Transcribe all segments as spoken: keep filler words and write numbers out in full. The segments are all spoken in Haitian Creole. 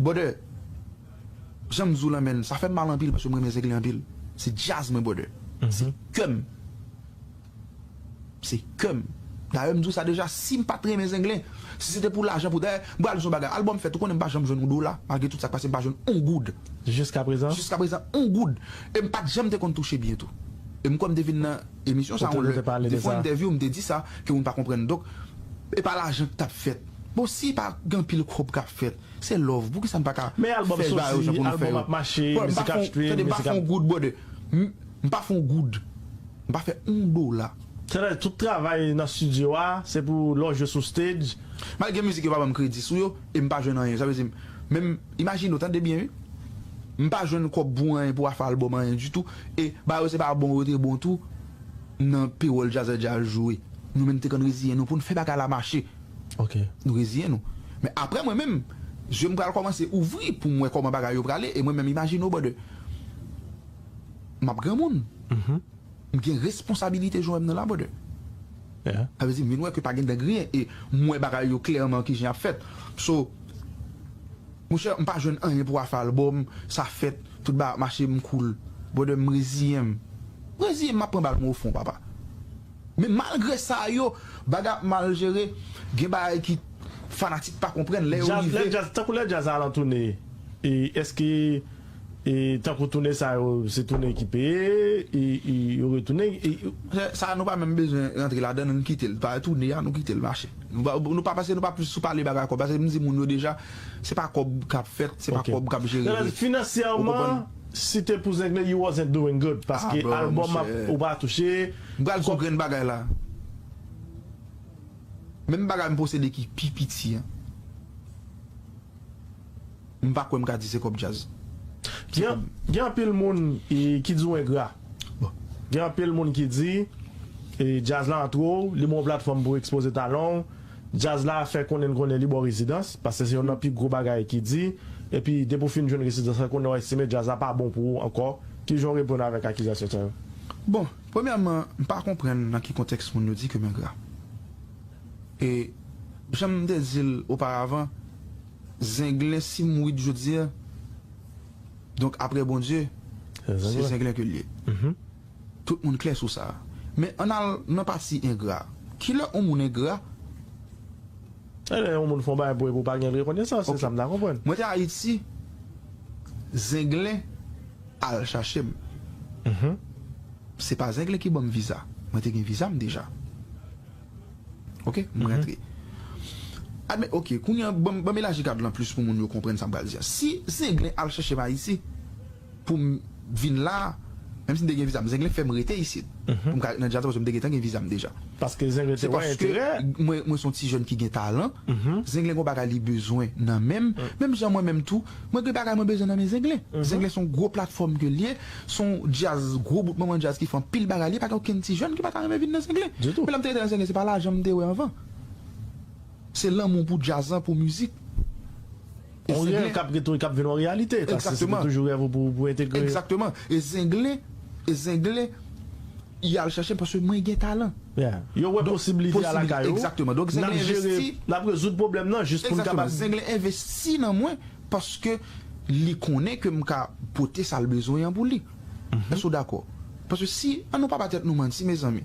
Brother, jan m di w lan, menn, sa fè m mal anpil paske m renmen Zenglen anpil. Se djaz mwen, brother. Se kè m. Se kè m. Dayè, m di w sa deja, si m pa t renmen Zenglen, si se te pou lajan, pou dayè, m pral di w yon bagay, albòm fèt, ou konnen m pa janm jwenn yon dola, malgre tout sa k pase, m pa jwenn yon goud. Jiska prezan? Jiska prezan, yon goud. E m pa t janm te konn touche byen tou. E m kwè m te vin nan emisyon sa, yon lè, te fè yon entèvyou, m te di sa, ke moun pa konprann. Donk, e pa lajan k t ap fèt. Bon, si pa gen anpil kòb k ap fèt, se love. Poukisa n pa ka fè bagay yo jan pou nou fè yo? Bro, m pa fè yon, tande, m pa fè yon goud, brother. M, m pa fè yon goud. M pa fè yon dola. Sètadi, tout travay nan estidyo a, se pou lè w jwe sou stage. Malgre mizik yo pa ban m kredi sou yo, e m pa jwenn anyen. Sa vle di, menm, imajine w, tande byen, wi. M pa jwenn kòb pou anyen, pou afè albòm, anyen ditou. E bagay yo se pa bon, yo te bon tou, nan pewòl djazè djaz jwe. Nou menm te konn reziyen nou pou n fè bagay la mache. Ok. Nou reziyen nou. Men aprè mwen menm, je m pral kòmanse ouvri pou m wè kòman bagay yo prale, e mwen menm, imajine w, brother. M ap granmoun. M gen responsabilite, jan w wè m nan la, brother. Sa vle di, m vin wè ke pa gen dan griyen, e m wè bagay yo klèman ki jan y ap fèt. So, monchè, m pa jwenn anyen pou afè albòm, sa fèt, tout bagay ap mache, m cool. Brother, m reziyen m. M reziyen m, m ap pran bal mwen o fon, papa. Men malgre sa yo, bagay ap mal jere, gen bagay ki fanatik pa konprann lè yo rive. Lè djaz, tankou lè djaz a lan tounen, e èske, e tankou tounen sa yo, se tounen ki peye, e, e yo retounen, e, sa, sa nou pa menm bezwen rantre ladan, nou kite l. Pa tounen a, nou kite l mache. Nou pa, nou pa, paske nou pa plis sou pale bagay kòb, paske m di moun yo deja, se pa kòb k ap fèt, se pa kòb k ap jere. Finansyèman, si te pou Zenglen, you wasn't doing good, paske albòm ap, ou pa touche. M pral di w grenn bagay la. Menm bagay m posede ki pi piti an, m pa kwè m ka di se kòb djaz. Gen, gen anpil moun, e, ki di w engra. Gen anpil moun ki di, e, djaz la antre w, li ba w platfòm pou w ekspoze talan w. Djaz la fè konnen n konnen li ba w rezidans, paske se youn nan pi gwo bagay ki di. Epi, depi w fin jwenn rezidans la, konnen w estime djaz la pa bon pou ou ankò. Kijan w reponn avèk akizasyon sa yo? Bon, premyèman, m pa konprann nan ki kontèks moun yo di ke m engra. E, jan m te di l oparavan, Zenglen, si m mouri jodi a, donk, aprè Bondye, se Zenglen ke l ye. Tout moun klè sou sa. Men ann al nan pati engra. Kilè yon moun engra? Lè yon moun fè yon bagay pou ou, pou w pa gen rekonesans, se sa m ta konprann. Mwen te Ayiti, Zenglen al chache m. Se pa Zenglen ki ban m viza. Mwen te gen viza m deja. Ok, m rantre. Admet, ok, kounye a, ban m, ban m elaji kad lan plis pou moun yo konprann sa m pral di a. Si Zenglen al chache m Ayiti pou m vin la, menm si m te gen viza m, Zenglen fè m rete isit. Pou m ka ret nan djaz la, paske m te gentan gen viza m deja. Paske Zenglen te wè enterè. Mwen, mwen se yon ti jèn ki gen talan. Zenglen gen bagay li bezwen nan men m. Menm jan mwen menm tou, mwen gen bagay mwen bezwen nan men Zenglen. Zenglen se yon gwo platfòm ke l ye, se yon djaz, gwo bout manman djaz ki fè anpil bagay, li pa gen okenn ti jèn ki pa ta renmen vin nan Zenglen. Ditou. Men lè m te rete nan Zenglen, se pa lajan m te wè anvan. Se lanmou pou djaz lan, pou mizik. E yon rèv k ap rete, k ap vin yon reyalite, paske se te toujou rèv ou pou, pou entegre. Egzakteman. E Zenglen, e Zenglen, y al chache m paske mwen gen talan. Yo wè posiblite a lakay ou. Egzakteman. Donk, Zenglen envesti. N ap rezoud pwoblèm nan jis pou n kapab. Egzakteman. Zenglen envesti nan mwen paske li konnen ke m ka pote sa l bezwen an pou li. Èske w dakò? Paske si, ann nou pa ba tèt nou manti, mezanmi.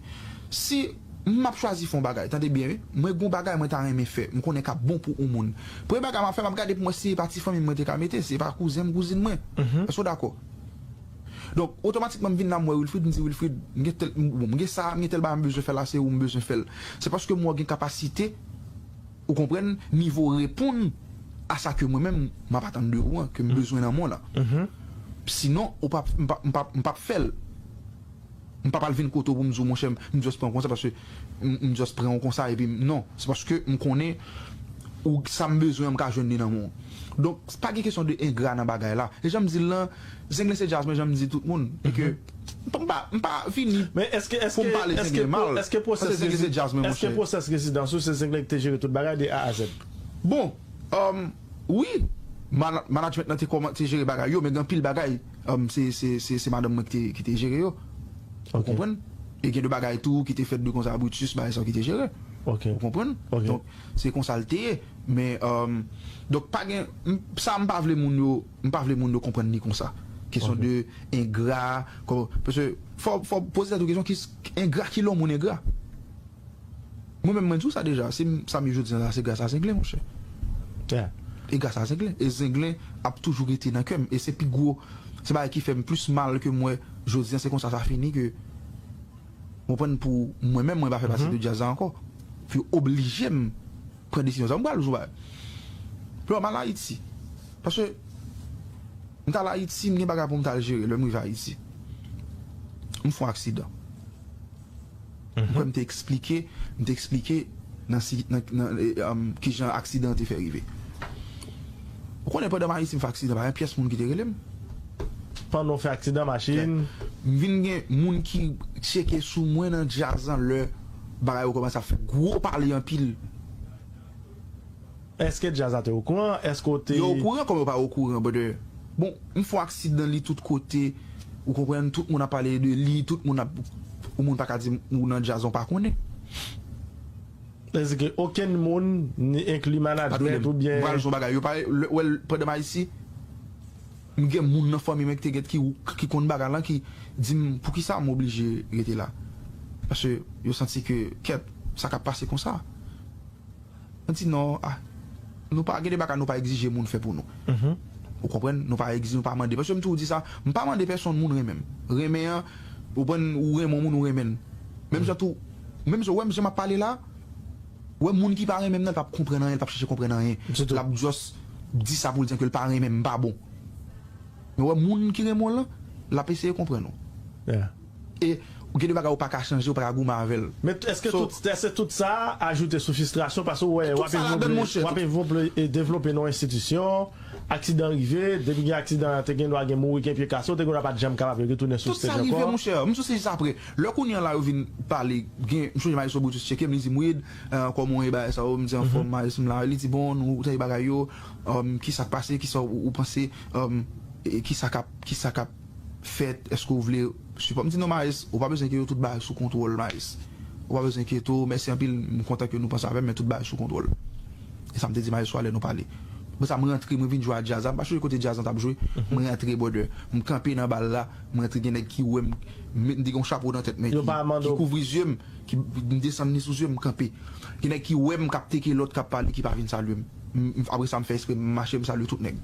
Si m ap chwazi fè yon bagay, tande byen, wi. Mwen gen yon bagay mwen ta renmen fè, m konnen k ap bon pou yon moun. Premye bagay m ap fè, m ap gade pou m wè si se pa ti fanmi m mwen te ka mete, si se pa kouzen m, kouzin mwen. Èske w dakò? Donk, otomatikman, m vin la, m wè Wilfrid, m di, Wilfrid, m gen tèl, m, bon, m gen sa, m gen tèl bagay m bezwen fè la, se ou m bezwen fè l. Se paske m wè w gen kapasite, ou konprann, nivo reponn a sa ke mwen menm, m ap atann de ou an, ke m bezwen nan mwen la. Sinon, ou p ap, m p ap, m p ap, m p ap fè l. M p ap al vin kote w pou m di w, monchè, m, m just pran w konsa, paske m, m just pran w konsa, epi m, non. Se paske m konnen ou, sa m bezwen an, m ka jwenn li nan men w. Donk, pa gen kesyon de engra nan bagay la. E jan m di l lan, Zenglen se djaz mwen, jan m di tout moun. E ke m pa, m pa, m pa vini pou m pale Zenglen mal. Paske Zenglen se djaz mwen, monchè. Èske pwosès rezidans ou se Zenglen ki te jere tout bagay de A a Z? Bon, um, wi, mana-, management lan te kòman-, te jere bagay yo, men gen anpil bagay, um, se, se, se, se madanm mwen ki te, ki te jere yo. Ou konprann? E gen de bagay tou ki te fèt de konsa, Brutus, bagay sa yo ki te jere. Ok. Ou konprann? Ok. Donk, se konsa l te ye. Men, euh, donk, pa gen, m- sa m pa vle moun yo, m pa vle moun yo konprann li konsa. Kesyon Ok. de engra, kòman, paske fò, fò poze tèt ou kesyon, ki, engra, ki lè yon moun engra? Mwen menm, mwen di w sa deja, si m- sa m ye jodi an la, se gras a Zenglen, monchè. Yeah. E gras a Zenglen. E Zenglen ap toujou rete nan kè m. E se pi gwo, se bagay ki fè m plis mal ke m wè jodi an, se konsa sa fini ke mwen pran pou mwen menm, mwen pa fè pati de djaz la ankò. Pou yo oblije m pran desizyon sa. Mwen pral jou bagay. Pou m al Ayiti. Paske m t al Ayiti, m gen bagay pou m t al jere lè m rive Ayiti. M fè yon aksidan. M kwè m te eksplike, m te eksplike nan, si- nan, nan eh, um, kijan aksidan an te fè rive. Ou konnen pandan m Ayiti m fè aksidan, pa gen pyès moun ki te rele m. Pandan w fè aksidan machin. M vin gen moun ki tcheke sou mwen nan djaz lan lè bagay yo kòmanse ap fè gwo pale anpil. Èske djaz la te okouran? Èske w te. Yo okouran kòm yo pa okouran, brother. Bon, m fè yon aksidan li tout kote. Ou konprann, tout moun ap pale de li, tout moun ap. Yon moun pa ka di m ou nan djaz ou pa konnen. Sètadi ke okenn moun, ni enkli Pa management tande m. oubyen. Pral son bagay. Yo pa, lè- wè, pandan m Ayiti, m gen moun nan fanmi mwen ki te gen ki, ki konn bagay lan ki di m poukisa m oblije rete la. Paske yo santi ke, kèt, sa k ap pase konsa. Mwen di non, ah, nou pa gen de bagay nou pa egzije moun fè pou nou. Ou konprann? Nou pa egzije, nou pa mande. Paske m toujou di sa, m pa mande pèsonn moun renmen m. Renmen an, ou konprann, ou renmen yon moun, ou renmen l. Menm jan tou, menm jan, wè, jan m ap pale la, wè, moun ki pa renmen m nan, l p ap konprann anyen, l p ap chèche konprann anyen. Ditou. L ap just di sa pou l di ke l pa renmen m, m pa bon. Men wè, moun ki renmen w lan, l ap eseye konprann ou. Yeah. E ou gen de bagay ou pa ka chanje, ou pa ka goumen avè l. Men t- èske So- tout, èske tout sa ajoute sou fristrasyon paske w wè Tout w ap sa ladann, evole- monchè. W ap evole- e devlope nan yon enstitisyon, aksidan rive, depi gen aksidan te gen dwa gen mouri, gen pye kase, w te gen dwa pa t janm kapab retounen sou Tout sa stage rive, ankò. Monchè. M sou sezi sa apre. Lè kounye an la, yo vin pale, gen, m sonje Maestro Brutus tcheke m, li di m, Wid, euh, kòman w ye, bagay sa yo? M di, anfòm, Maestro, m la. Li di, bon, nou, ou tande bagay yo, um, ki sa k pase, ki sa ou, ou panse, um, e ki sa k ap, ki sa k ap fèt, èske w vle sipò? M di, non, Maes, ou pa bezwen ke yo tout bagay sou kontwòl, Maes. Ou pa bezwen enkyete w, mèsi anpil, m kontan ke nou panse avè m, men tout bagay sou kontwòl. E sa m te di Maes a lè nou pale. Apre sa, m rantre, mwen vin jwe a djaz la, m pa chonje kote djaz lan t ap jwe, m rantre, brother. M kanpe nan bal la, m rantre, gen nèg ki wè m, m te gen yon chapo nan tèt mwen Yo ki, pa mande ki w- kouvri zye m, ki m desann li sou zye m, m kanpe. Gen nèg ki wè m k ap teke lòt k ap pale, ki pa vin salye m. M- m- Apre sa, m fè espre, m mache, m salye tout nèg.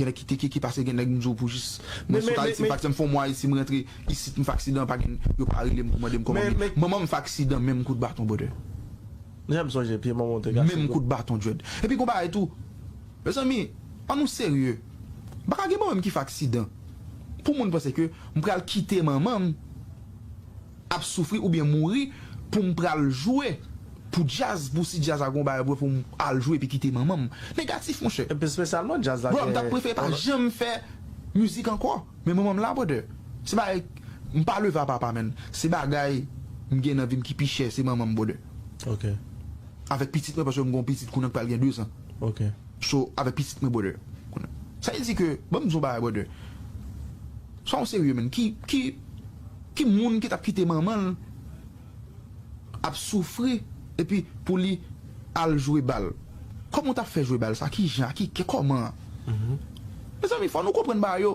Gen nèg ki teke, ki pase, gen nèg m di w pou jis. Mwen Men- sot men- Ayiti, men- m pa t fè m fè yon mwa Ayiti, m rantre isit, m fè aksidan, pa gen, yo pa rele m pou mande m kòman Men- m ye. men- Manman m fè aksidan, menm kout baton, brother. Jan m sonje pye manman w te kase. Menm kout baton, dread. Epi gon bagay tou. Mezanmi, ann nou serye. M pa ka gen manman m ki fè aksidan. Pou moun panse ke m pral kite manman m ap soufri oubyen mouri pou m pral jwe pou djaz, pou si djaz la gon bagay pou pou m al jwe epi kite manman m. Negatif, monchè. Epi espesyalman djaz la Bro, m gen- t ap prefere pa janm fè mizik ankò. Men manman m la, brother. Se bagay, m pa leve a papa, menn. Se bagay m gen nan vi m ki pi chè, se manman m, brother. Ok. Avèk pitit mwen, paske m gon pitit kounye a k pral gen de zan. Ok. So, avèk pitit mwen, brother. Sa vle di ke, ban m di w bagay, brother. Swa w serye, menn. Ki, ki, ki moun ki t ap kite manman l ap soufri, epi pou li al jwe bal? Kòman w t ap fè jwe bal sa? Ki jan? Ki, ki kòman? Mezanmi, fò nou konprann bagay yo.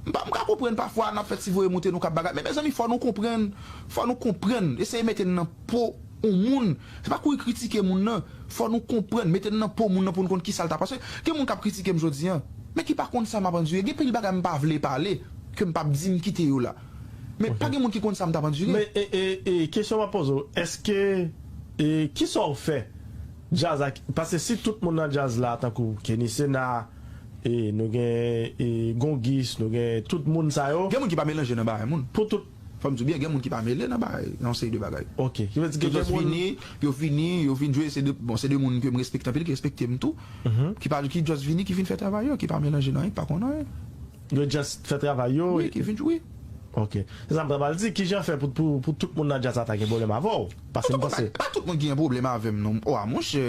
M pa, m ka konprann pafwa n ap fè ti voye monte nou k ap bagay. Men mezanmi, fò nou konprann. Fò nou konprann. Eseye mete n nan po yon moun. Se pa kouri kritike moun nan. Fò nou konprann. Mete n nan po moun nan pou n konn kisa l ta. Paske gen moun k ap kritike m jodi an, men ki pa konn sa m ap andire. Gen pil bagay m pa vle pale, ke m p ap di m kite yo la. Men pa gen moun ki konn sa m t ap andire. Men e, e, e, kesyon m ap poze w, èske e, kisa w fè djaz la? Paske si tout moun nan djaz la, tankou Kenny Sena, e, nou gen e, Gongis, nou gen tout moun sa yo. Gen moun ki pa melanje nan bagay moun. Pou tout. Fò m di w byen, gen moun ki pa mele nan bagay, nan yon seri de bagay. Ok. Ki vle di Yo ke gen just moun. Vini, yo vini, yo vin jwe, se de, bon, se de moun ke m respekte anpil, ki respekte m tou. Ki pa, ki just vini, ki vin fè travay yo, ki pa melanje nan anyen, ki pa konn anyen. Yo just fè travay yo. Wi, ki vin jwe. Ok. Se sa m ta pral di. Kijan fè pou, pou, pou tout moun nan djaz la ta gen pwoblèm avè w? Paske m panse. Pa tout moun ki gen pwoblèm avè m, non. O, a, monchè.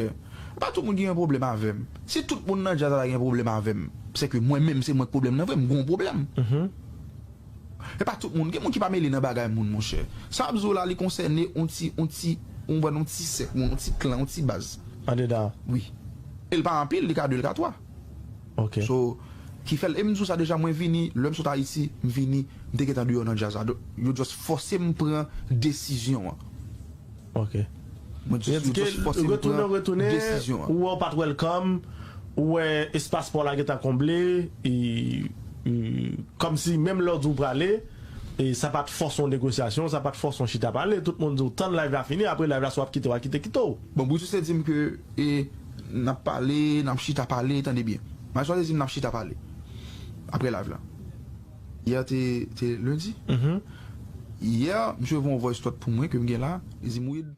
Pa tout moun ki gen pwoblèm avè m. Si tout moun nan djaz la ta gen pwoblèm avè m, se ke mwen menm, se mwen k pwoblèm nan vre, m gon pwoblèm. E pa tout moun. Gen moun ki pa mele nan bagay moun, monchè. Sa m ap di w la, li konsène yon ti, yon ti, yon bann, yon ti sèk, yon ti klan, yon ti baz. Andedan. Wi. E l pa anpil, li ka de, li ka twa. Ok. So, ki fè l, e m di w sa deja, mwen vini, lè m sot Ayiti, m vini, m te gentan deyò nan djaz la. Yo just fòse m pran desizyon an. Ok. Mwen just, yo just fòse m pran desizyon an. Ou wè w pa t welcome, ou wè espas pa w la gentan konble, e, e, kòmsi menm lè w di w prale, e sa pa t fòse yon negosyasyon, sa pa t fòse yon chita pale, tout moun di w tann live la fini, apre live la si w ap kite, w a kite, kite w. Bon, Brutus te di m ke, e, n ap pale, n ap chita pale, tande byen. Maestro te di m n ap chita pale. Apre live la. Yè te, te lendi. Yè, misye voye yon voice note pou mwen ke m gen la, li di m, Wid,